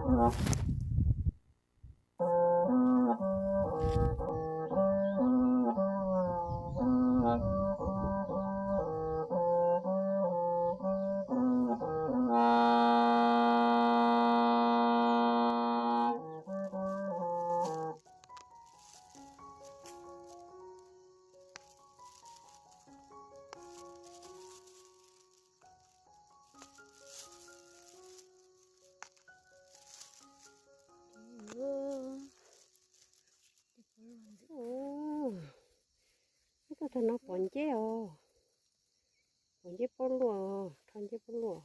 Ub, tag no pom nceb os, pom nceb pob luaj, rho nceb pob luaj.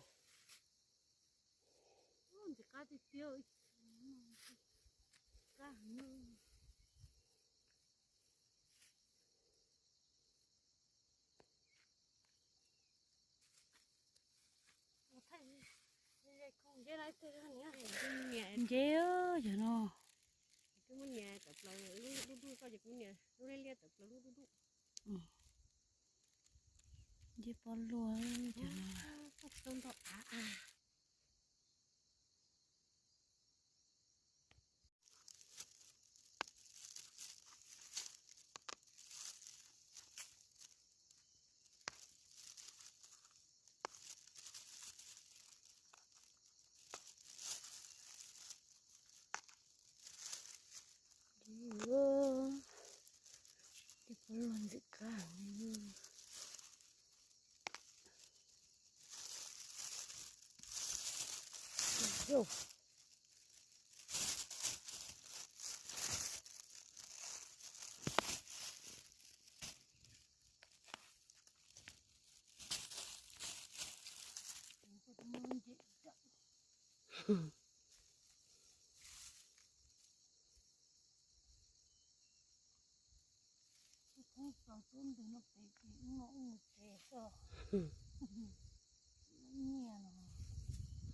Nceb, yog no. Nceb pob luaj, yog no. Nceb pob luaj ntxim qab.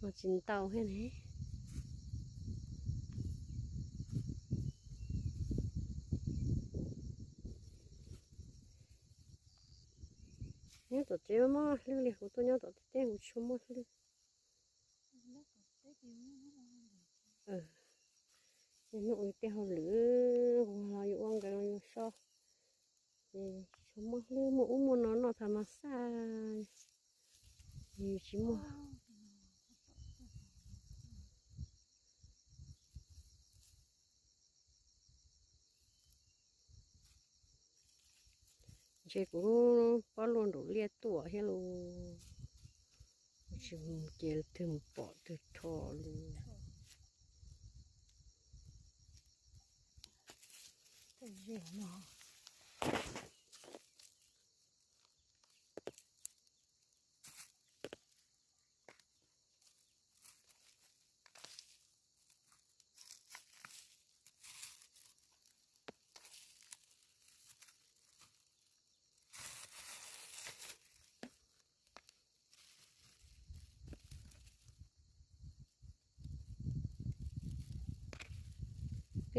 Mas tsis ntau thiab ne. Nyob tom tsev muaj hlwb li, kuv tuaj nyob tom teb kuv tsis muaj hlwb. Hnub ua tej hauj lwm, kuv los yuav ua nkees los yuav so, ces tsis muaj hlwb, muaj ub muaj no noj thaum mas xaj, yus tsis muaj. Ntshe kuv lub pob luaj nraum liaj tuaj thiab los, tsis mus ces twg mus pom twg rho li.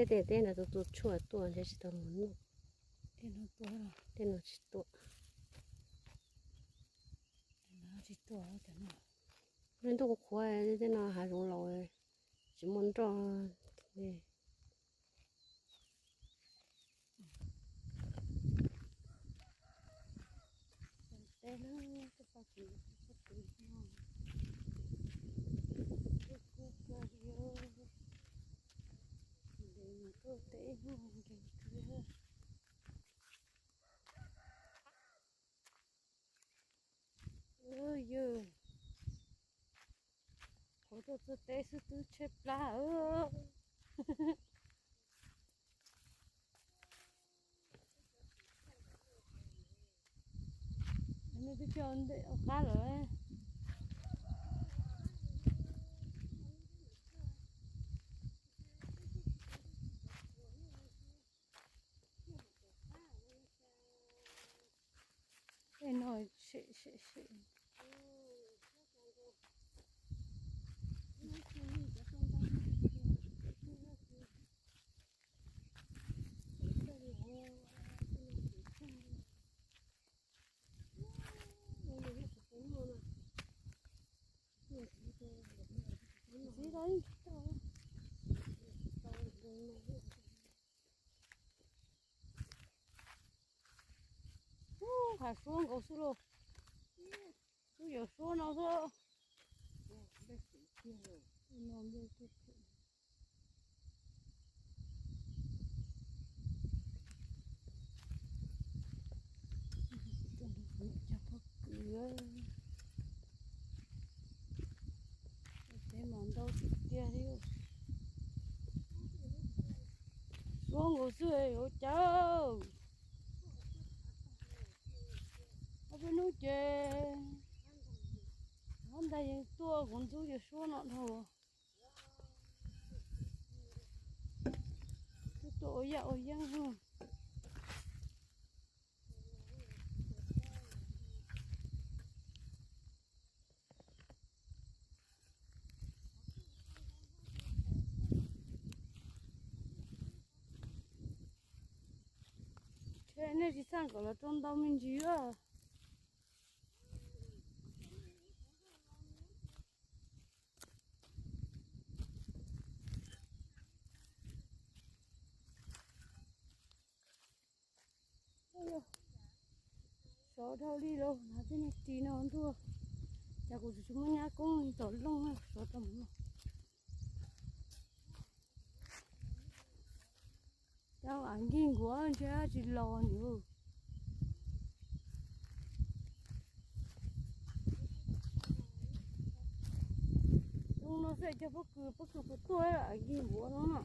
Peb tej teb ntawd tus tus tshuaj tuaj ntshe tsis tau mus noj. Tej no tsis tuaj. Ntuj qhuav, tej no hav zoov laus, tsis muaj nroj. Yog, qhuav tuaj txog teb xwb twb tshaib plab. Nej twb coj ntej qab lawm. Tej no sim sim sim. Txiv tau ib tsis tau. Qhav suab nkaus xwb lauj. Twb yog suab no xwb. Cog pob kws, teb mas ntau tiag tiag li. Suab nkaus xwb yuav cas. Ob peb hnub ces ob ntag yeej tuaj kuv ntxub cov suab no dhau. Twb tuaj ua yaj ua yeeb. Ntshe nej tsis txhaj kom los rau ntau me ntsis a. Sov dhau li lauj, hnav tej niag ris no ntuag. Cas kuv tsis muaj nyab koob li tom looj na, sov tau mus no. Cov av nkig nkuav ntshe tsis los nws. Zoo no xwb cog pob kws, pob kws puas tuaj av nkig nkuav no na.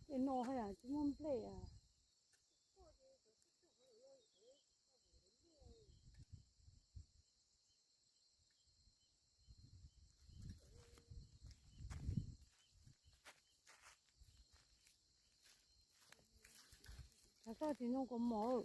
Tej no haj yam tsis muaj nplej a. Tshav koj tsis noo kaus mom.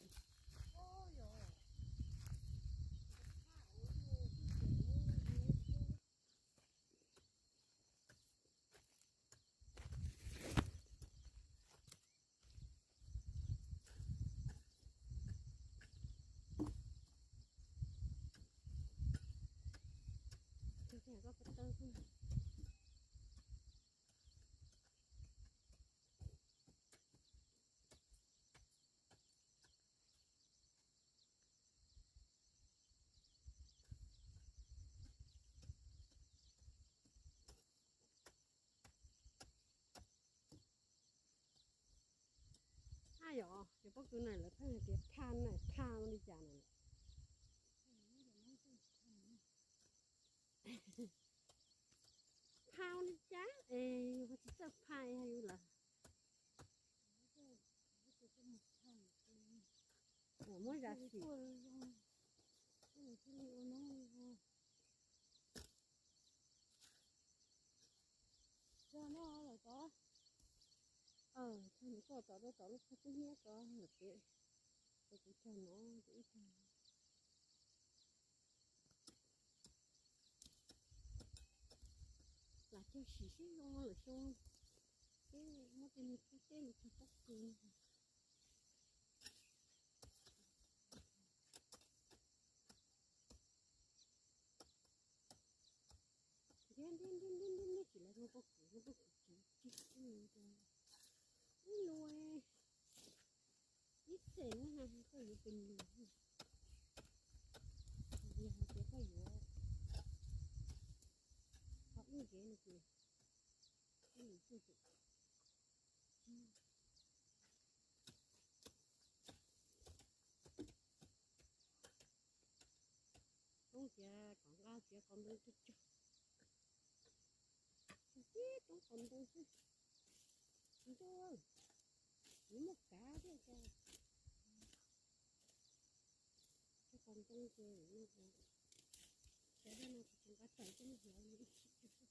Ab yom, cov pob kws na lawv pheej hais tias phaj na, phaj li cas na. Phaj li cas es yus ho tsis txawj phaj yus lawm. Muab zam xim. Txog no lawm tod. Txog no koj tom rau tom lub qhov tub hnyiab ko lawm pem. Ces kuv cog no ces ib tag. Lam cog sim seb zoo lawm xyoo, peb muab tej niag kub teb los cog pob kws. Ntiab ntiab ntiab ntiab ntiab, tsis lawv muab pob kws, muab pob kws tsev tsis ib lus, ib lus, ib xees na, koj yuav pes lus. Yog hais tias koj yuav qhov ib nkev no ces ib lus xwb ces. Roob tias kom nqa tias qos ntoo cog cog, cog tib roob qos ntoo xwb. Ntuj, tsis muaj kav thiab cas. Cog qos ntoo ces, ces no kuv tsis nqa tawm coj mus hlawv ib chim.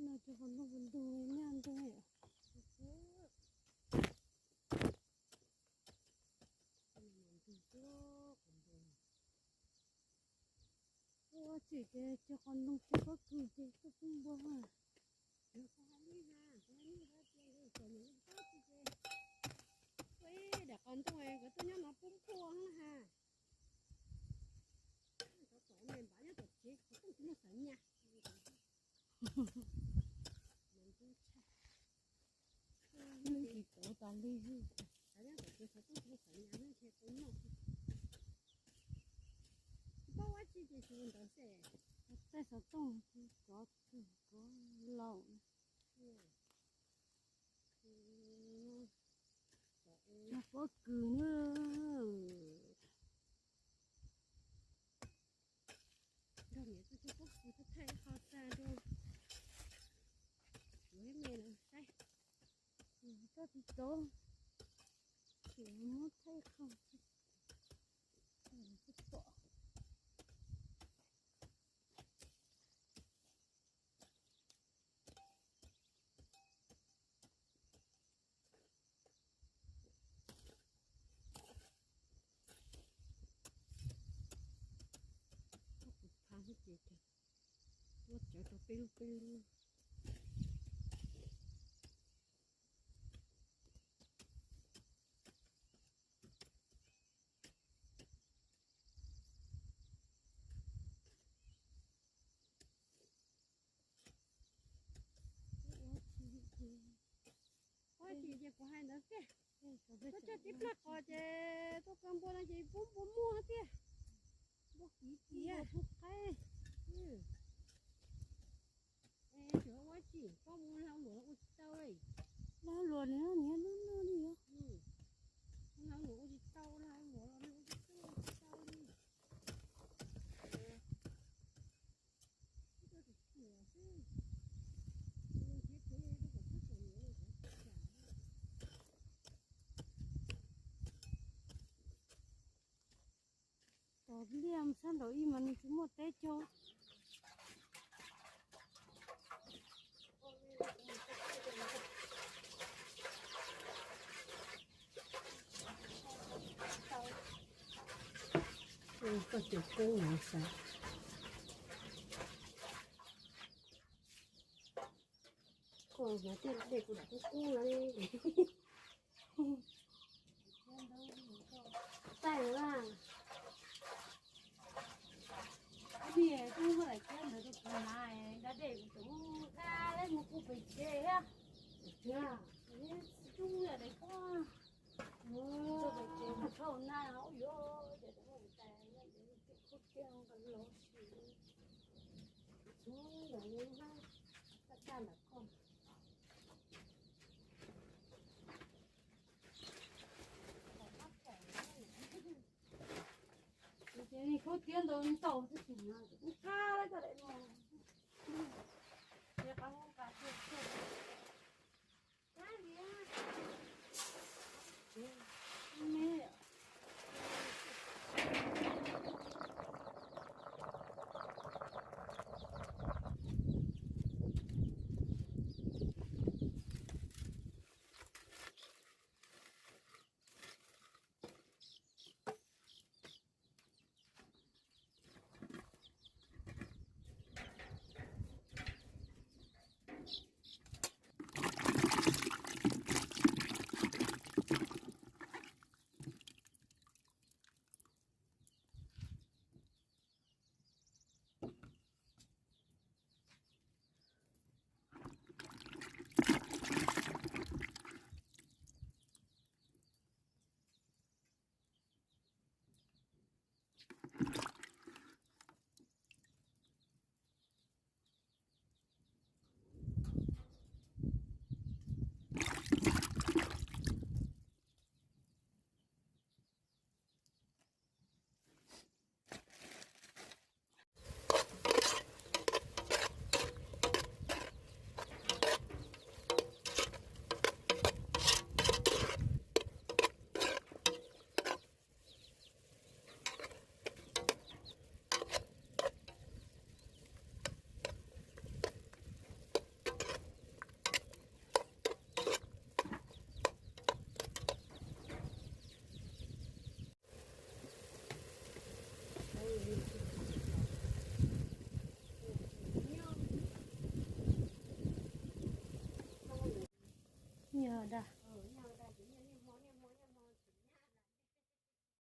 No cog qos ntoo ntug nyaj ntug yom. Ua tsim ces cog qos ntoo cog pob kws ces tuaj pub npua ha. Qos ntuj, nkawd tuaj nyob no pub npua ha. Cov niag npam nyob tom tsev, qhov tooj tsis muaj xav nyas. Tsis tau tas li. Nyob tom tsev qhov tooj tsis muaj xav nyas, ntshe tau noj. Tsis paub ua tsi ces tsis ua ntawd xwb. Tej xov tooj tsis kov, kov laus. Nrog pob kws na. Nrog niam tuaj cog pob kws, tuaj thaij qhov tag rau kuv thiab me lawv saib. Tsis tau, ces muab thaij qhov tsis pom. Kuv phav xwb ces ua tsawv rau peb lub peb lub. Ua tsis ces kuv hais ntawd tiag. Tuaj cog tib plawg qos ces tuaj kaw npua no ces pub npua muag tiag. Npua kiv kiv, npua qaib. Tsis ua tsi, koj mus hlau luam ua tsis tau li. Hlau luam nws niag lub lub li os. Hlau luam ua tsis tau, hlau luam los ua tsis tau li. Tos liaj sab nraud ib mas nws tsis muaj teb cog. Koj cov koob no xav, koj hnav tej dej kuv dam kub kub no li. Taij na. Ib pliag twb muab daim kiab ntawd rau kuv hnav, da dej kuv tseem muab qab mus kuv pem tsev thiab. Tsis tub yam daim kiab. Txog pem tsev mus dhau na, ub yuav ces tau muab tais nyob ntawd, tej khaub tiab nqa los sim. Txhob ntawm nws hab, taj taj ntawm koj. Ces khaub tiab ntau ntau xwb, tsis hnyav, kuv qab lawm coj daim no. Ces qab muab nqa tuaj tuaj. Yog dag,